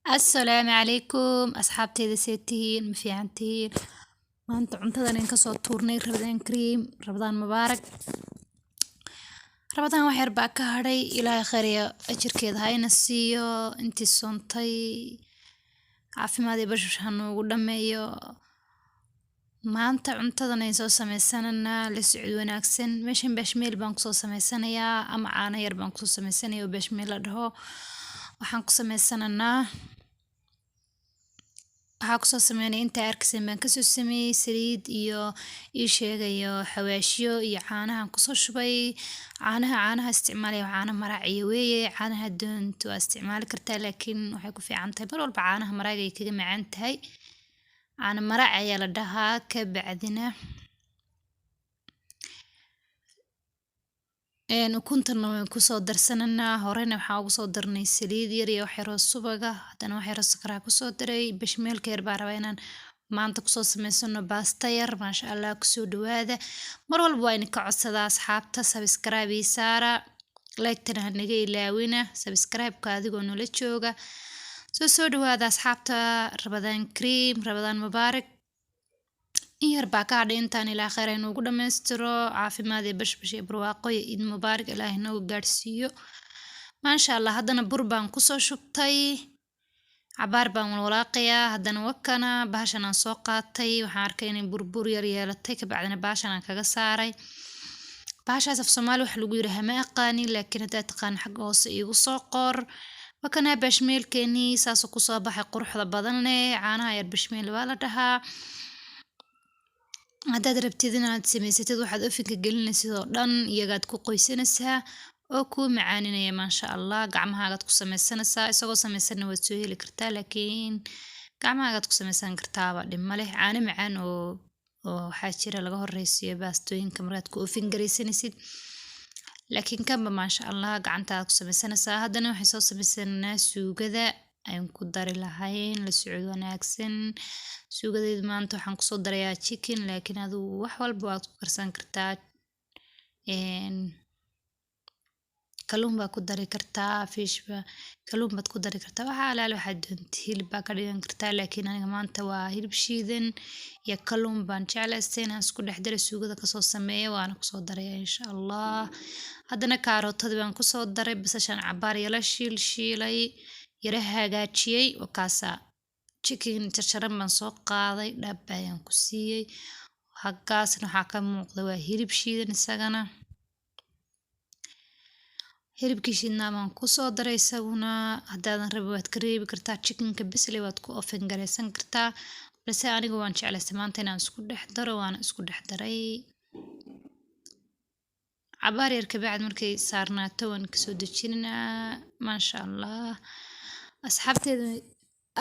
Assalaamu calaykum asxaabteyda, see tihiin? Ma fiican tihiin? Maanta cuntadan in kasoo tuurnay. Ramadaan kariim, Ramadaan mubaarak. Ramadaan wax yar baa ka hadhay. Ilaahay khayr iyo ajirkeeda ha ina siiyo. Intii soontay caafimaad iyo bashash ha noogu dhameeyo. Maanta cuntadan ay soo sameysananaa, la socod wanaagsan. Meeshan bashmeel baan kusoo sameysanayaa ama caano yar baan kusoo sameysanaya oo bashmeel la dhaho. Waxaan ku sameysananaa, waxaa kusoo sameynaya intaa arkaysan baan kasoo sameeyey: saliid iyo ii sheegayo xawaashyo iyo caanahan kusoo shubay. Caanaha isticmaalaya waa caano maraaciyo weeye. Caanaha doonto waa isticmaali kartaa, laakiin waxay ku fiican tahay mar walba caanaha maraaga ay kaga macaan tahay. Caano maraac ayaa la dhahaa. Ka bacdina ukuntana waan kusoo darsananaa. Horena waxaa ugu soo darnay saliid yar iyo wax yaroo subaga, haddana wax yaroo sokoraa kusoo daray. Bashmeelka yar baa rabaa inaan maanta kusoo sameysano baasta yar. Maasha Allah, kusoo dhawaada. Mar walba waa idinka codsadaa asxaabta, subscribe ii saara, like-tana ha naga ilaawina, subscribe-ka adigoo nala jooga. Soo dhawaada asxaabta. Ramadaan kariim, Ramadaan mubaarak. In yar baa ka hadhay intaan. Ilaa khayr ay noogu dhammaystiro, caafimaad iyo bashbash iyo barwaaqo iyo ciid mubaarak Ilaahay noogu gaadhsiiyo. Maasha Allah, haddana bur baan kusoo shubtay, cabaar baan walwalaaqayaa. Haddana wakana bahashan aan soo qaatay, waxaan arkay inay burbur yar yeelatay. Kabacdina bahashan aan kaga saaray. Bahashaas af Soomaali wax lagu yiraahdo ma aqaanin, laakiin haddaad taqaan xagga hoose iigu soo qor. Wakanaa bashmeelkeenii saasuu kusoo baxay quruxda badan leh. Caanaha yar bashmeel waa la dhahaa. Haddaad rabtid inaad samaysatid, waxaad ovenka gelinaysid oo dhan iyagaad ku qoysanaysaa oo kuu macaaninaya. Maasha Allah, gacmahaagaad ku sameysanaysaa. Isagoo sameysanna waad soo heli kartaa, laakiin gacmahaagaad ku sameysan kartaaba, dhib ma leh. Caano macaan oo waxaa jira laga horeysiiyo baastooyinka markaad ku oven gareysanaysid, laakiin kanba maasha Allah gacantaad ku sameysanaysaa. Haddana waxay soo sameysanaa suugada ayaan ku dari lahayn. La socod wanaagsan. Suugadeedu maanta waxaan kusoo darayaa chicken, laakiin adigu wax walba waad ku karsan kartaa. Kalluun baa ku dari kartaa, fish ba, kalluun baad ku dari kartaa, waxa alaale waxaad doontid. Hilib baa ka dhigan kartaa, laakiin aniga maanta waa hilib shiidan iyo kalluun baan jeclaystay inaan isku dhex daro, suugada kasoo sameeyo, waana kusoo daraya insha Allah. Haddana karootadii baan kusoo daray, basashan cabaar yala shiil shiilay, yara hagaajiyey. Wakaasa chicken jarjaran baan soo qaaday, dhab ayaan ku siiyey. Halkaasna waxaa ka muuqda waa hilib shiidan isagana. Hilibkii shiidnaa baan kusoo daray isaguna. Haddaadan rabin waad ka reebi kartaa, chickenka bisle waad ku oven gareysan kartaa, balse aniga waan jeclaystay maanta inaan isku dhex daro, waana isku dhex daray. Cabaar yar kabacdi markay saarnaato waan kasoo dejinaa. Maasha Allah, asxaabteeda,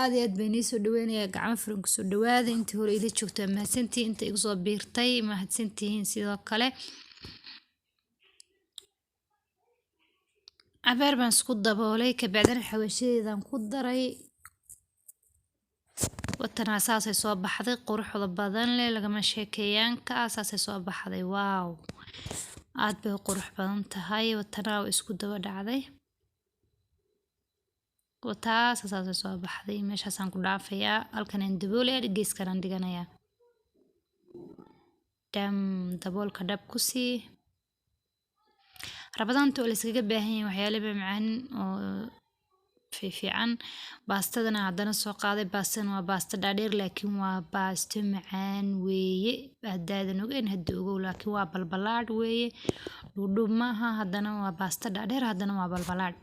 aad iyo aad baan idiin soo dhaweynayaa. Gacmo furan kusoo dhawaada. Intii hore ila joogto waa mahadsantihiin, inta igu soo biirtay mahadsantihiin sidoo kale. Cabaar baan isku daboolay, kabacdina xawaashadeedaan ku daray. Watanaa saasay soo baxday quruxda badan leh, lagama sheekeeyaanka ah. Saasay soo baxday. Wow, aad bay u qurux badan tahay. Watanaa waa isku daba dhacday. Wataas saasay soo baxday. Meeshaasaan ku dhaafayaa, halkanaan daboolaya, geeskanaan dhiganayaa. Dham daboolka dhab ku sii. Ramadaanta waa la iskaga baahan yahay waxyaalo macaan oo fiifiican. Baastadana haddana soo qaaday. Baastadana waa baasto dhaadheer, laakiin waa baasto macaan weeye. Haddaadan ogeyn hadda ogow, laakiin waa balbalaadh weeye, dhuudhuub maaha. Haddana waa baasto dhaadheer, haddana waa balbalaadh.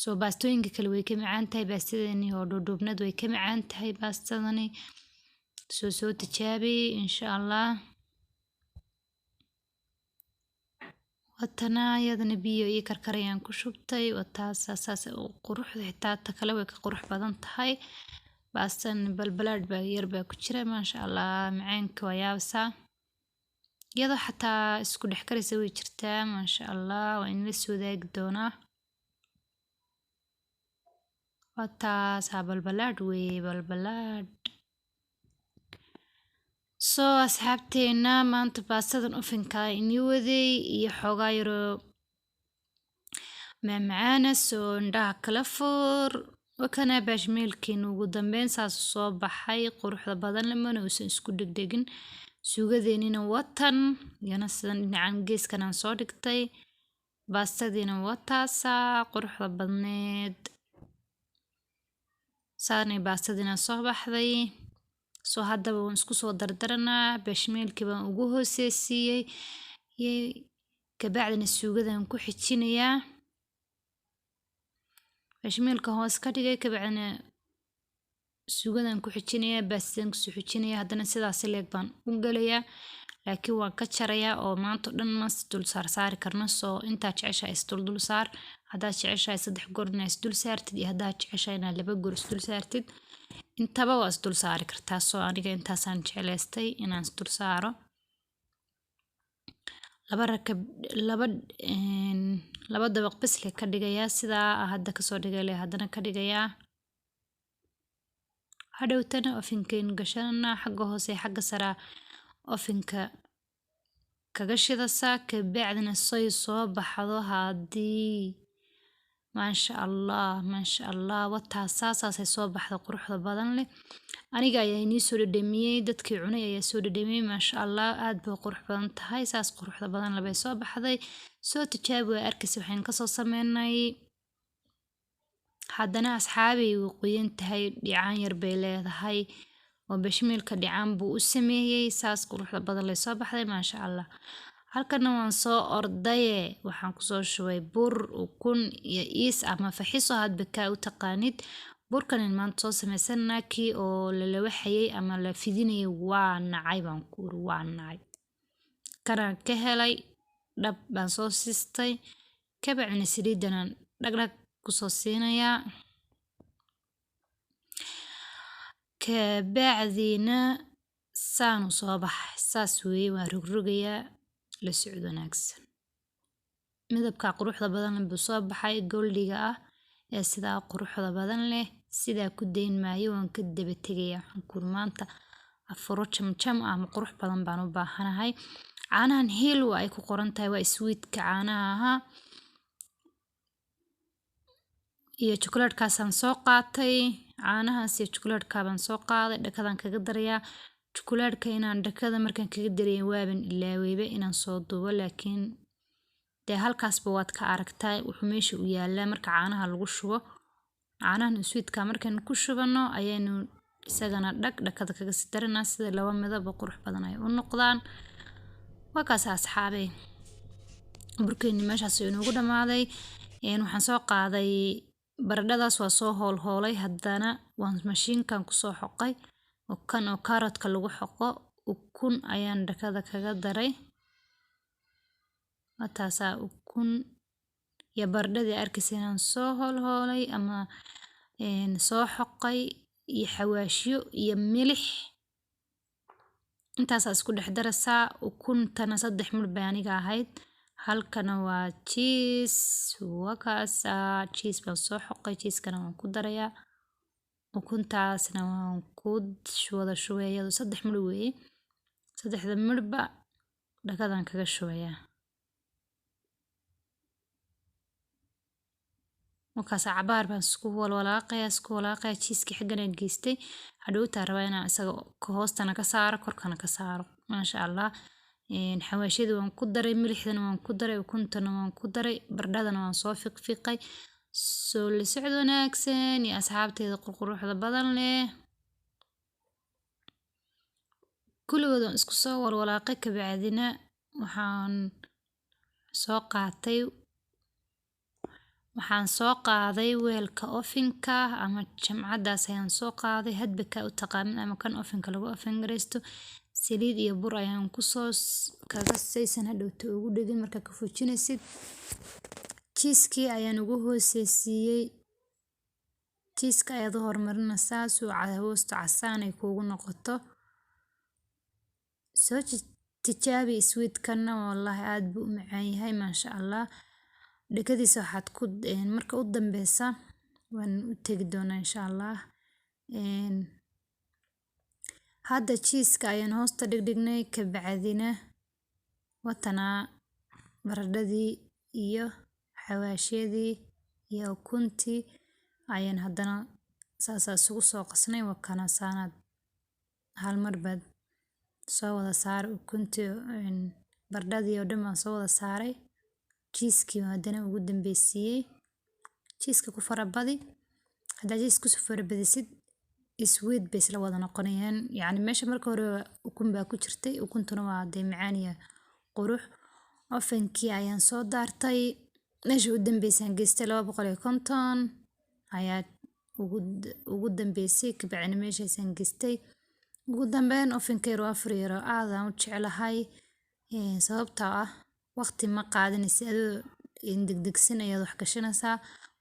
Soo baastooyinka kale way ka macaan tahay baastadani oo dhuudhuubnad way ka macaan tahay baastadani. Soo tijaabi insha Allah. Watana iyadana biyo ii karkarayaan ku shubtay. Wataas saas u quruxda, xitaa ta kale way ka qurux badan tahay. Baastan balbalaadh baa yar baa ku jira. Maasha Allah, macaanka waa yaabaysaa. Iyadoo xataa isku dhex karaysa way jirtaa. Maasha Allah, waa in la soo wadaagi doonaa. Wataasaa balbalaadh weeye, balbalaadh. Soo asxaabteena, maanta baastadan ovenka inii waday iyo xoogaa yaroo macmacaana. Soo indhaha kala fur. Wakana bashmeelkeena ugu dambeyn saas soo baxay, quruxda badan lamana uusan isku dhegdhegin. Suugadeenina watan yana sidan dhinacan geeskan aan soo dhigtay. Baastadiina wataasa quruxda badneed. Saanay baastadiina soo baxday. Soo haddaba waan isku soo dardaranaa, bashmeelkii baan ugu hooseysiiyey, kabacdina suugadan ku xijinayaa. Bashmeelka hoos ka dhigay, kabacdina suugadan ku xijinayaa, baastadan kusoo xijinayaa. Haddana sidaas leeg baan u galayaa, laakiin waan ka jarayaa oo maanta oo dhan ma is dul saar karno. Soo intaa jeceshahay is dul dul saar. Haddaad jeceshahay 3 goor inaad is dul saartid iyo haddaad jeceshahay inaad 2 goor is dul saartid, intaba waa is dul saari kartaa. Soo aniga intaasaan jeclaystay inaan is dul saaro. Laba rakab, laba dabaq bes le ka dhigayaa, sidaa hadda kasoo dhigay le haddana ka dhigayaa. Hadhowtana ovenkaynu gashanana, xagga hoose xagga sara ovenka kaga shidasaa. Kabacdina say soo baxdo haddii, maasha Allah, maasha Allah, wataasaa saasay soo baxda quruxda badan leh. Aniga ayaa inii soo dhadhamiyey, dadkii cunay ayaa soo dhadhamiyey. Maasha Allah, aad bay qurux badan tahay. Saas quruxda badan labay soo baxday. Soo tijaabi, waa arkaysa waxaan kasoo sameynay. Haddana asxaabay, way qoyan tahay, dhicaan yar bay leedahay oo bashmeelka dhicaan buu u sameeyey. Saas quruxda badan lay soo baxday, maasha Allah. Halkana waan soo ordaye, waxaan kusoo shubay bur, ukun iyo iis ama faxiso, hadba kaa u taqaanid. Burkan maanta soo sameysanaa, kii oo lalawaxayay ama la fidinayay waa nacay baan ku uri, waa nacay. Kanaan ka helay, dhab baan soo siistay. Kabacdina saliidanaan dhagdhag kusoo siinayaa. Kabacdina saanu soo baxay, saas weeye, waan rogrogayaa. La socod wanaagsan. Midabka quruxda badan buu soo baxay, goldiga ah ee sidaa quruxda badan leh. Sidaa ku dayn maayo, waan ka daba tegayaa. Waxaan ku maanta afuro jamjam ah ama qurux badan baan u baahanahay. Caanahan Hiil waa ay ku qoran tahay, waa sweetka caanaha ahaa iyo chocolaatekaasaan soo qaatay. Caanahaas iyo chocolaateka baan soo qaaday, dhakadan kaga darayaa. Chocolaateka inaan dhakada markaan kaga darayay waaban ilaaweyba inaan soo duubo, laakiin dee halkaasba waad ka aragtaa wuxuu meesha u yaalaa marka caanaha lagu shubo. Caanahan sweetka markaan ku shubano ayaynu isagana dhag dhakada kaga sii daranaa, sida laba midab oo qurux badan ay u noqdaan. Waa kaas asxaabey, burkeeni meeshaas inoogu dhamaaday. Waxaan soo qaaday baradhadaas, waa soo hoolhoolay, haddana waan mashiinkan kusoo xoqay oo kan oo kaarotka lagu xoqo. Ukun ayaan dhakada kaga daray, wataasaa ukun iyo baradhadii arkaysa inaan soo hoolhoolay ama soo xoqay, iyo xawaashyo iyo milix, intaasaa isku dhex darasaa. Ukuntana 3 mid bay aniga ahayd. Halkana waa cheese, waa kaasaa cheese baan soo xoqay, cheesekana waan ku darayaa. Ukuntaasna waan ku wada shubay, iyadoo 3 mid weeye. 3da midhba dhakadan kaga shubayaa. Markaas cabaar baan isku walwalaaqayaa, isku walaaqayaa. Cheesekii xaggan aan geystay, hadhowtaa rabaa inaan isaga hoostana ka saaro, korkana ka saaro. Maasha Allah, xawaashyadii waan ku daray, milixdana waan ku daray, ukuntana waan ku daray, baradhadana waan soo fiqfiqay. Soo la socod wanaagsan iyo asxaabteeda quruxda badan leh. Kulligood waan isku soo walwalaaqay. Kabacdina waxaan soo qaatay, waxaan soo qaaday weelka ovenka ama jamcadaas ayaan soo qaaday, hadba kaa u taqaanin ama kan ovenka lagu oven gareysto. Saliid iyo bur ayaan kusoo kaga saysan hadhowta ugu dhegin markaa ka fujinaysid. Cheeskii ayaan ugu hooseysiiyey. Cheeska ayaad u horumarinaysaa si uu hoosta casaan ay kuugu noqoto. Soo tijaabi sweetkana, wallaahi aad buu u macaan yahay, maasha Allah. Dhakadiisa waxaad ku marka u dambeysa waan u tegi doonaa insha Allah. Hadda cheeska ayaan hoosta dhigdhignay, kabacdina watanaa baradhadii iyo xawaashyadii iyo ukuntii Ayaan haddana saasaa isugu soo qasnay. Waa kana saanaad hal mar baad soo wada saaray ukuntii, baradhadii oo dhan baan soo wada saaray. Cheese-kii baan haddana ugu dambeysiiyey. Cheese-ka ku farabadi. Haddaa cheese ku farabadisid, sweet bay isla wada noqonayaan. Yacni meesha marka hore ukun baa ku jirtay, ukuntuna waa dee macaan iyo qurux. Ovenkii ayaan soo daartay, meesha u dambeysaan geystay, 250 ayaa ugu dambeysay. Kabacdina meeshaasaan geystay. Ugu dambeyn ovenka yar oo afar yar oo aad aan u jeclahay, sababtoo ah waqti ma qaadanaysid, adoo degdegsan ayaad wax gashanaysaa,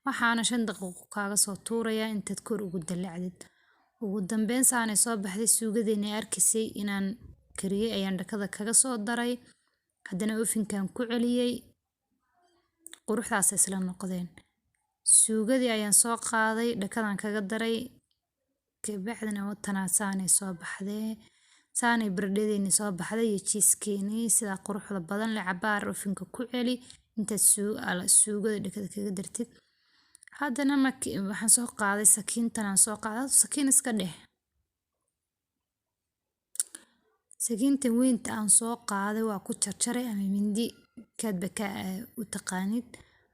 waxaana 5 daqiiqo kaaga soo tuuraya intaad kor ugu dallacdid. Ugu dambeyn saanay soo baxday suugadeena arkaysay inaan kariyey ayaan dhakada kaga soo daray. Haddana ovenkan ku celiyey, quruxdaas isla noqdeen. Suugadii ayaan soo qaaday, dhakadan kaga daray. Kabacdina watanaa saanay soo baxday, saanay baradhadeeni soo baxday iyo cheese-keenii sidaa quruxda badan leh. Cabaar ovenka ku celi intaad suugada dhakada kaga dartid. Haddana waxaan soo qaaday sakiintan, aan soo qaaday sakiin iska dheh. Sakiintan weynta aan soo qaaday waa ku jarjaray, ama mindi kaadba ka u taqaanid.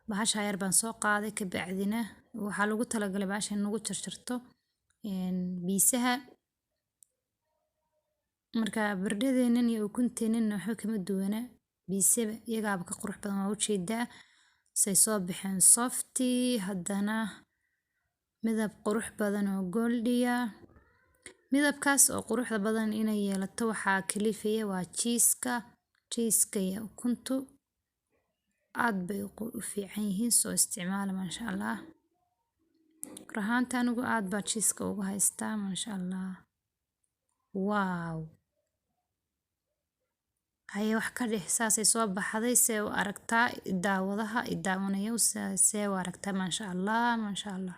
Bahasha yar baan soo qaaday. Kabacdina waxaa lagu talagalay bahasha in lagu jarjarto pizza-ha. Marka baradhadeennan iyo ukunteennan waxba kama duwana pizza-ba, iyagaaba ka qurux badan. Waa ujeedaa say soo baxeen, soft, haddana midab qurux badan oo goldiya. Midabkaas oo quruxda badan inay yeelato waxaa kalifaya waa cheese-ka. Cheese-ka iyo ukuntu aad bay u fiican yihiin, soo isticmaala, maasha Allah. Rahaanta anigu aad baa cheese-ka ugu haystaa, maasha Allah. Wow, haye, wax ka dheh. Saasay soo baxday. See u aragtaa daawadaha i daawanayo? See u aragtaa? Maasha Allah, maasha Allah.